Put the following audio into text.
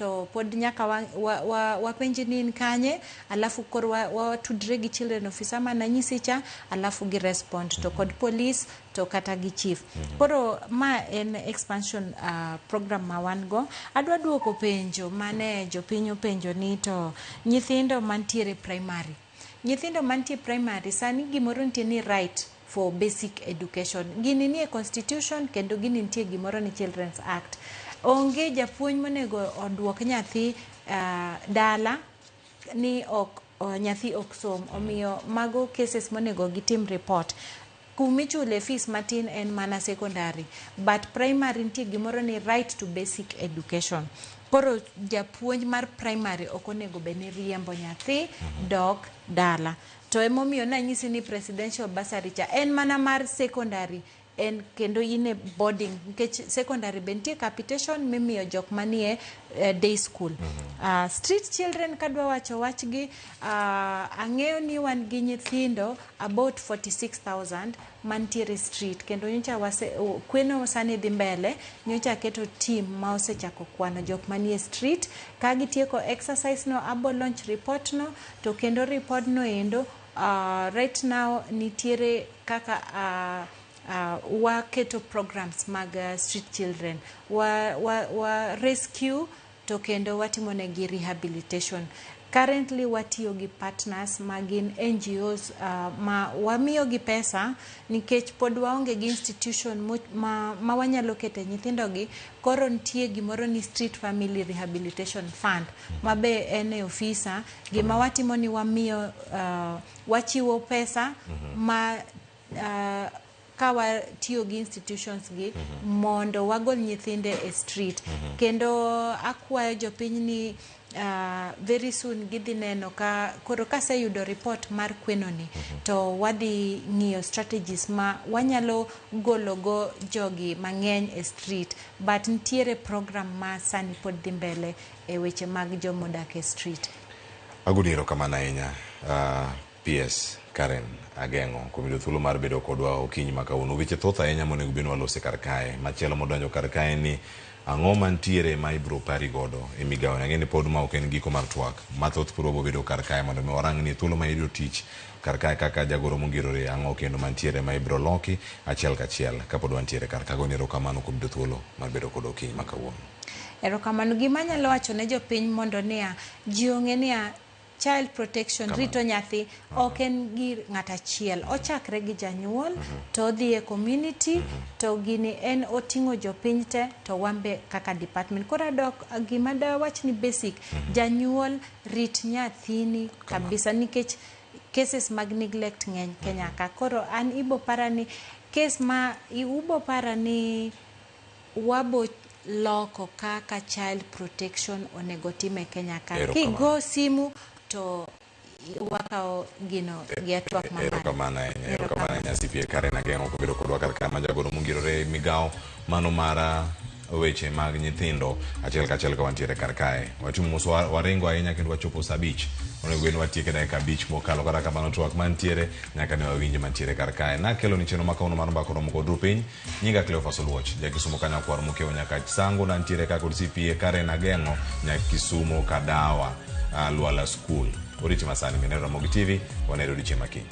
To pod nyaka wapenji ni in kanye, alafu koro watudre gi children officer mananyisi cha, alafu gi respond to kod police to kata gi chief. Koro ma en expansion program ma wan go. Adwa duoko penjo mane jopiny openjo ni to nyithindo mantiere primary, nyithindo mantie primary sani gimoro nitie ni right for basic education. Gini nie constitution kendo gini nitie gimoro ni Children's Act. Onge japuonj monego oduok nyathi dala ni ok nyathi ok som. Omiyo mago cases monego gitim report. Kumichule fees matin en mana secondary, but primary nitie gimoro ni right to basic education. Koro japuonj mar primary ok onego bed ni riembo nyathi dok dala. To emomiyo nanyisi ni presidential bursary cha en mana mar secondary en kendo in e boarding, nikech secondary be nitie capitation mimiyo jok manie day school. Street children, kadwa wacho wachgi, ang'eyo ni wan gi nyithindo about 46,000 mantiere street, kendo nyocha wase kweno sani dhi mbele. Nyocha keto team ma osechako kwano jok manie street. Ka gitieko exercise no, abo launch report no, to kendo report no endo right now nitiere kaka waketo programs mag street children, wa rescue to kendo watimo negi rehabilitation. Currently watiyo gi partners ma gin NGOs ma wamiyo gi pesa nikech pod waonge gi institution ma wanyalo kete nyithindo gi. Koro nitie gimoro ni Street Family Rehabilitation Fund ma be en e ofisa. Gima watimo ni wamiyo wachiwo pesa ma ka watiyo gi institutions gi mondo wagol nyithinde e street. Kendo akwayo jopiny ni very soon gidhi neno ka koro kaseyudo report mar kweno ni to wadhi ng'iyo strategies ma wanyalo gologo jogi mang'eny e street, but nitiere program ma sani pod dhi mbele e weche mag jomodak e street. Agoni erokamano ahinya, PS Karen Ageng'o, kuom yudo thuolo mar bedo kodwa okinyi ma kawuono. Weche thoth ahinya monego bed ni walose kar kae. Machielo modonjo kar kae ni ang'o mantiere ma ibiro pari godo e migawo ni. Ang'e ni pod ma ok en giko mar twak. Mathoth pod wabo bedo kar kae mondo mi warang ni thuolo ma iyudo tich kar kae kaka jagoro mongirore, ang'o kendo mantiere ma ibiro loki achiel kachiel kapod wantiere kar ka. Agoni erokamano kuom yudo thuolo mar bedo kodwa okinyi ma kawuono. Erokamano. Gima anyalo wacho ne jopiny mondo niya, ji ong'e niya, child protection, rito nyathi ok en gir ng'at achiel. Ochakre gi janyuol to odhi e community to gini en oting'o jopiny te to wan be kaka department. Koro adok gima dawach ni basic, janyuol rit nyathini kabisa nikech cases mag neglect ng'eny Kenya ka. Koro an ibo para ni case ma ubo para ni wabo loko kaka child protection onego tim e Kenya ka. Erokamano. Kigo simu to wakawo gino gi atwak mamalo. Erokamano ahinya, erokamano ahinya, CPA Karen Ageng'o, kobedo kodwa kar ka, ma jagoro mongirore e migawo mano mar weche mag nyithindo achiel kachiel ka wantiere kar kae. Watimo mos, waringo ahinya kendo wachopo sa 5. Onego bed ni watieke dakika 5 mokalo. Kata kamano, twak mantiere nyaka ne wawinj mantiere kar kae. Nakelo ni chenro ma kawuono mar Mbaka Oromo kod Rupiny. Nyinga Cleophas Oluoch, ja Kisumo Kanyakwar Mokiewo nyaka Sango. Nantiere ka kod CPA Karen Ageng'o nya Kisumo Kadawa, Lwala School. Oriti masani mineno Ramogi TV, waneno odiochieng' makiny.